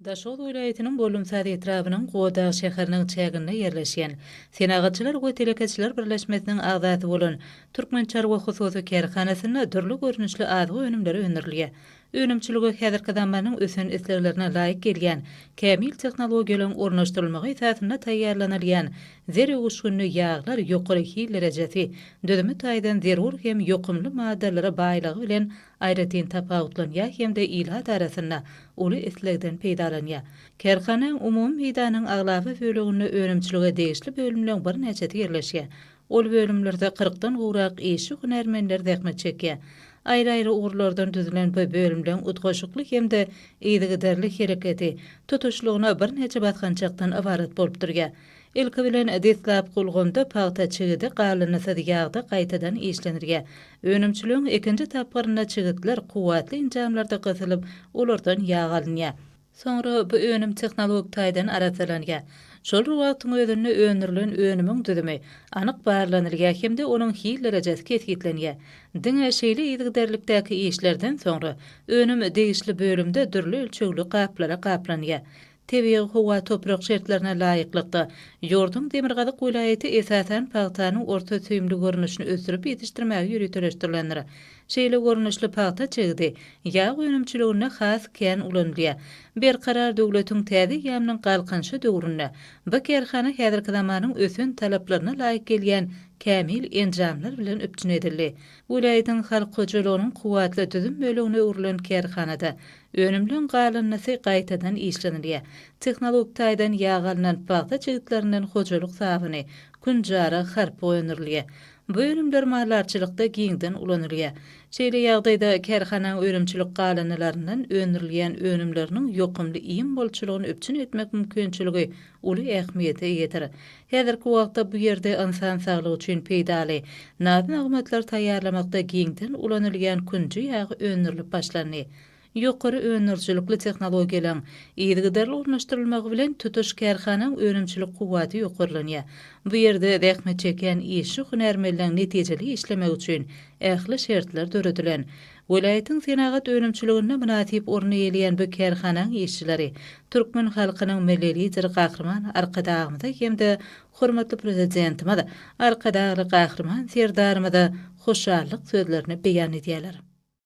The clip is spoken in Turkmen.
Daşoguz welaýatynyň Bollumsaz etrabynyň Godag şäheriniň çäginde ýerleşýän Senagatçylar we telekeçiler birleşmesiniň agzasy bolan Türkmençarwa hususy kärhanasynda dürli görnüşli azyk önümleri öndürilýär. Önümçilige häzirki zamanyň ösen isleglerine laýyk gelýän kämil tehnologiýalaryň ornaşdyrylmagy esasynda taýýarlanylýan zer öwüşginli ýaglar ýokary hil derejesi, düzümi taýdan zerur hem ýokumly maddalara baýlygy bilen aýratyn tapawutlanýar hem-de ilat arasynda uly islegden peýdalanýar. Kärhanaň umumy meýdanynyň aglaba böleginde önümçilige degişli bölümleň birnäçesi ýerleşýär. Ol bölümlerde kyrkdan gowrak işçi-hünärmenler zähmet çekýär. Aýry-aýry ugurlardan düzülen bu bölümleň utgaşykly hem-de yzygiderli hereketi tutuşlygyna birnäçe basgançakdan ybarat bolup durýar. Ilki bilen, deslapky ulgamda pagta çigidi galyndysyz ýagda gaýtadan işlenilýär. Önümçiligiň ikinji tapgyrynda çigitler kuwwatly enjamlarda gysylyp, olardan ýag alynýar. Soňra bu önüm tehnologik taýdan arassalanýar. Şol bir wagtyň özünde öndürilen önümiň düzümi anyk barlanylýar hem-de onuň hil derejesi kesgitlenýär. Diňe şeýle yzygiderlikdäki işlerden soňra önüm degişli bölümde dürli ölçegli gaplara gaplanýar. Tebigy howa-toprak şertlerine laýyklykda, ýurduň demirgazyk welaýaty esasan pagtanyň orta süýümli görnüşini ösdürip ýetişdirmäge ýöriteleşdirilendir. Şeýle görnüşli pagta çigidi ýag önümçiliginde has kän ulanylýar. Berkarar döwletiň täze eýýamynyň Galkynyşy döwründe bu kärhana häzirki zamanyň ösen talaplaryna laýyk gelýän kämil enjamlar bilen üpjün edildi. Welaýatyň halk hojalygynyň kuwwatly düzüm bölegine öwrülen kärhanada Önümleň galyndysy gaýtadan işlenilýär. Tehnologik taýdan ýag alnan pagta çigitlerinden hojalyk sabyny, künjara, harpyk öndürilýär. Bu önümler maldarçylykda giňden ulanylýar. Şeýle ýagdaýda kärhanaň önümçilik galyndylaryndan öndürilýän önümleriniň ýokumly iým bolçulygyny üpjün etmek mümkinçiligi uly ähmiýete eýedir. Häzirki wagtda bu ýerde ynsan saglygy üçin peýdaly naz-nygmatlar taýýarlamakda giňden ulanylýan künji ýagy öndürilip başlandy. Ýokary öndürijilikli tehnologiýalaryň yzygiderli ornaşdyrylmagy bilen tutuş kärhanaň önümçilik kuwwaty ýokarlanýar. Bu ýerde zähmet çekýän işçi-hünärmenleň netijeli işlemegi üçin ähli şertler döredilen. Welaýatyň senagat önümçiliginde mynasyp orun eýeleýän bu kärhanaň işçileri türkmen halkynyň Milli Lideri Gahryman Arkadagymyza hem-de hormatly Prezidentimiz Arkadagly Gahryman Serdarymyza hoşallyk sözlerini beýan edýärler.